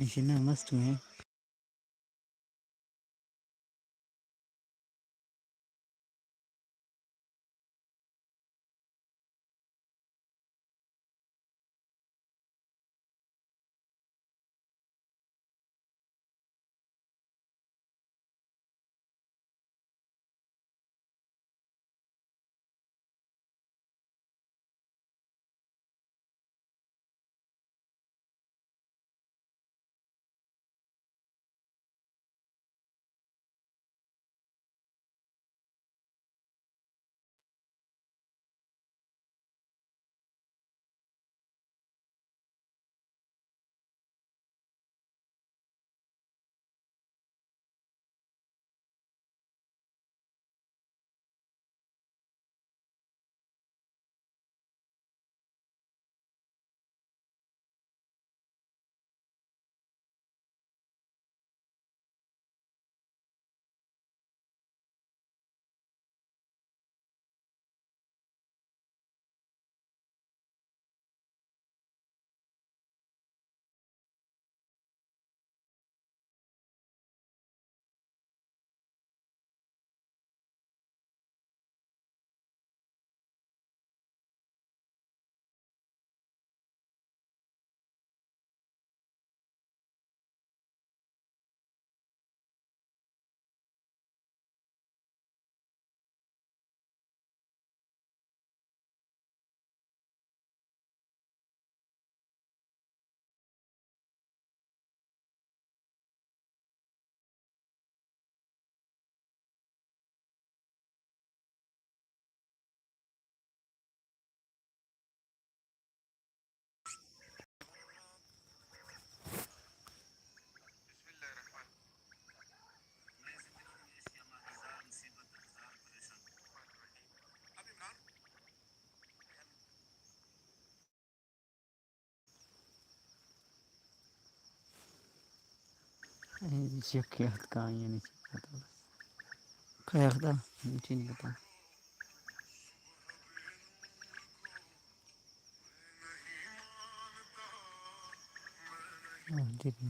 نشینہ مست ہوئے۔ چیک یاد کائیں یعنی چیک یاد؟ کیا یاد؟ چی نہیں پتا۔ اتکا،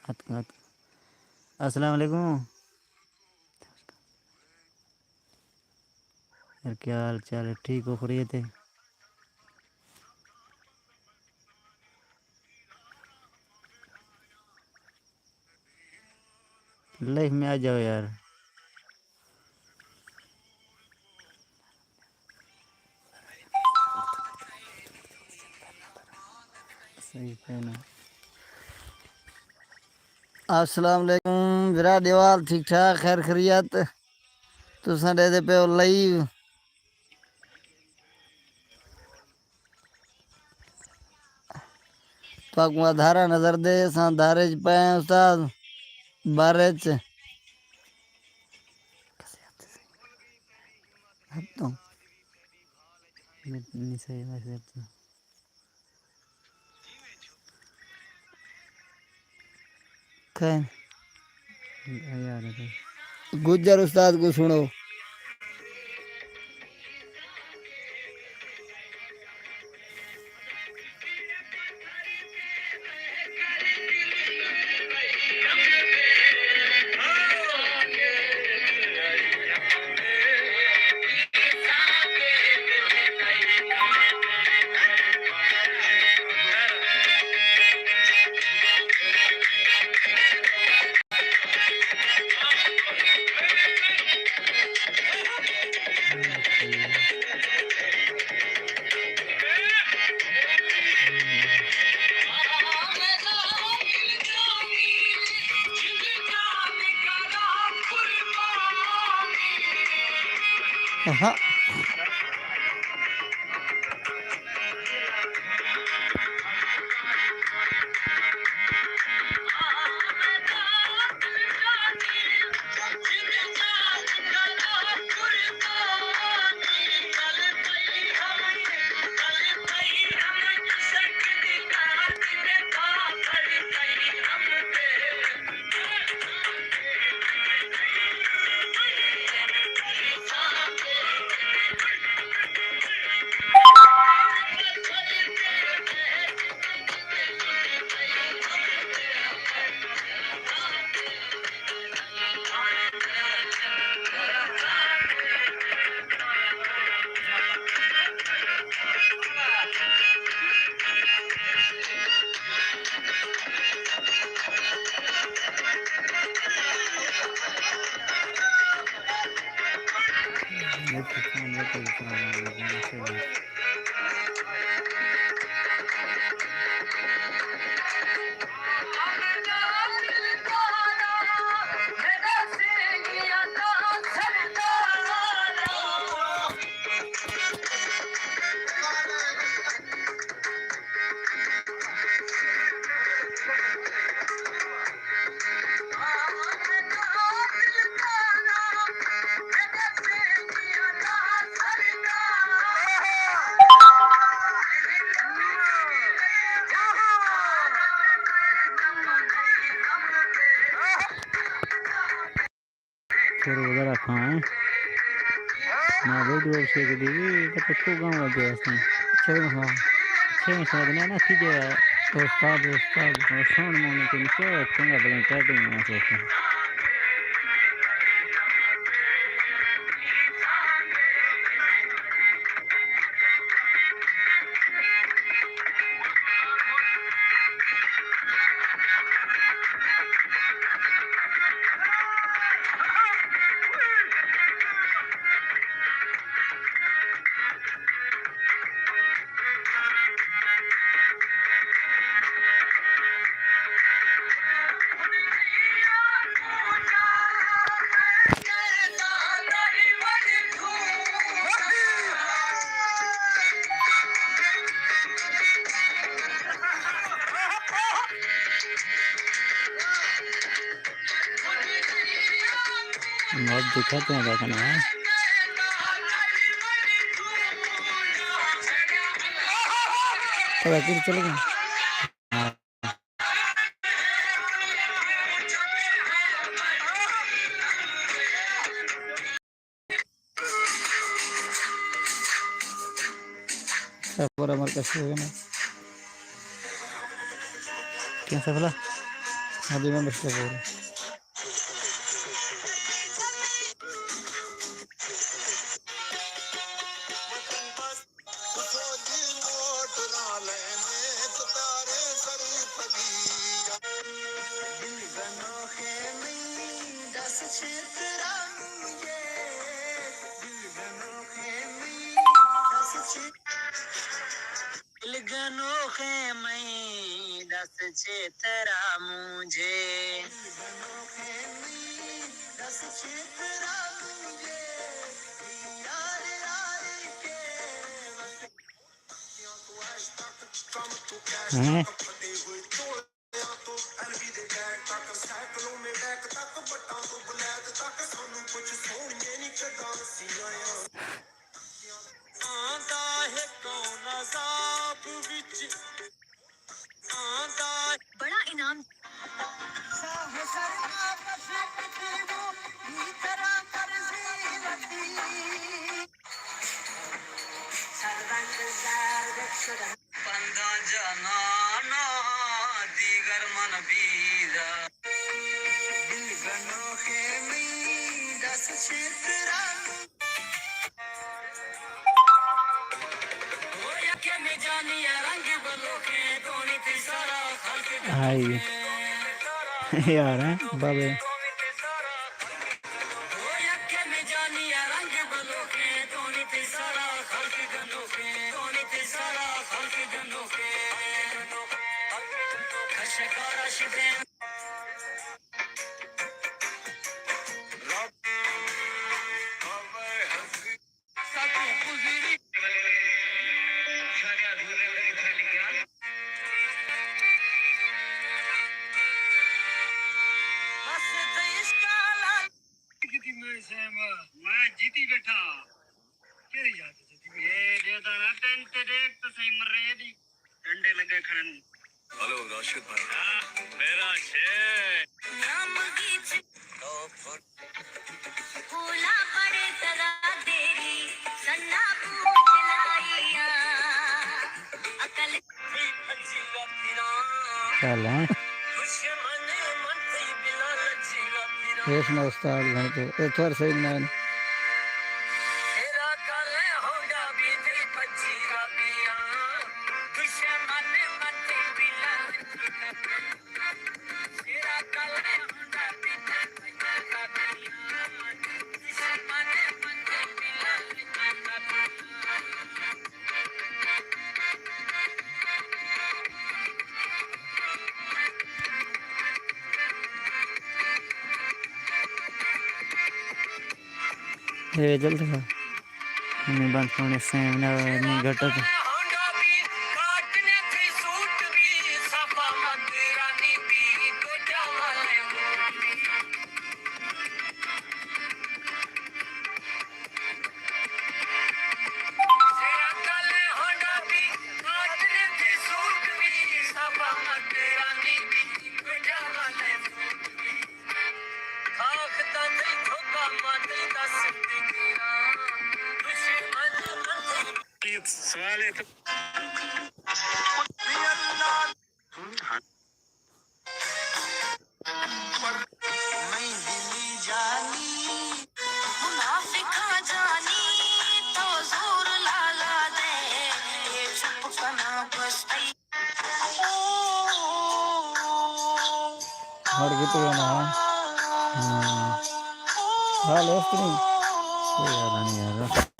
اتکا۔ السلام علیکم۔ یار، کیا حال چال ہے؟ ٹھیک ہو، خیریت ہے؟ لائف میں آ جاؤ یار۔ صحیح ہے نا۔ السلام علیکم برا دیوال، ٹھیک ٹھاک، خیر خیریت؟ تساں ڈے دے پہ لائیو۔ تو کو دھارا نظر دے، ساں دھارے چ پائیں استاد، بارے چ۔ ہتو۔ نی صحیح ویسے تو۔ کئے؟ گجر استاد کو سنو۔ چور وغیرہ کھائیں۔ نا ویڈیو شیئر دی، بس تو گاؤں والے ہستیں۔ چور ہاں۔ چھ سال نے نا تھی گیا۔ استاد، استاد، ساؤنڈ مانے کے نیچے چنگا بلن کر دیں وہاں سے۔ موت دکھاتے ہیں لیکن، ہاں۔ تھوڑا دیر چلے گئے۔ ہاں۔ سفر ہمار کشی ہوگا نا۔ کیا سفلا؟ ابھی میں بچتا پورا۔ دل گنوخیں مئیں دست چہ ترا مونجے۔ ہوں۔ بڑا انعام۔ بنداں جنانا دیگر من بیرا۔ دل گنوخیں مئی دست چترا۔ ہائی۔ یار، ہیں؟ بابے۔ میں جیتی بیٹھا۔ کیڑی یاد جیتی بیٹھا؟ اے دے دانا ٹینٹ تے دیکھ تو صحیح مر رہے دی۔ ڈنڈے لگے کھڑن۔ ہلو راشد بھائی۔ میرا شیر۔ چل، ہیں۔ ایش نہ استاد گھنٹے۔ اے تھوڑا صحیح بنائے نا۔ اے جلد کا۔ ہمیں بند کرنے سیم نہ نہیں گھٹا تو۔ سوال ہے تو۔ ہر گیت گانا، ہاں۔ ہاں۔ حال ہے اس طرح۔ کوئی یاد نہیں یار۔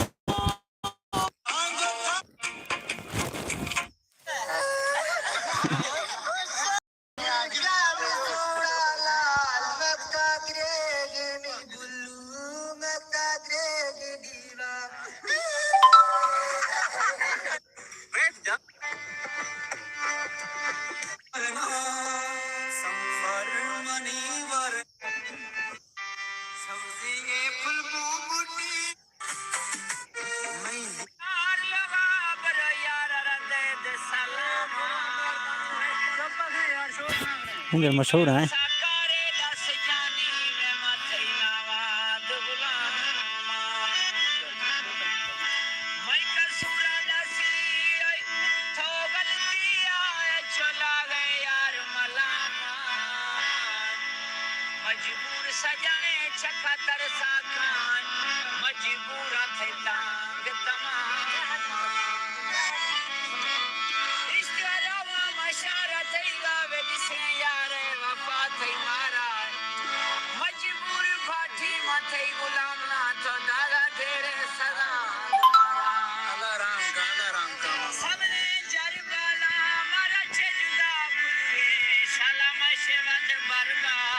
ہنگے مشہور ہیں۔ مجبور سجن چہ خطر ساکان، مجبور تھے تانگ تمام۔ عشق روا مشارہ تئی گا بجسیں یار وفا تئی مارا۔ مجبور پارٹی ما تئی غلام نا تو دادا تیرے سزا۔ اللہ رحم کا، اللہ رحم کا۔ سب نے جر بالا مارا چہ جدا بوئے، شالا مشے وت برباد۔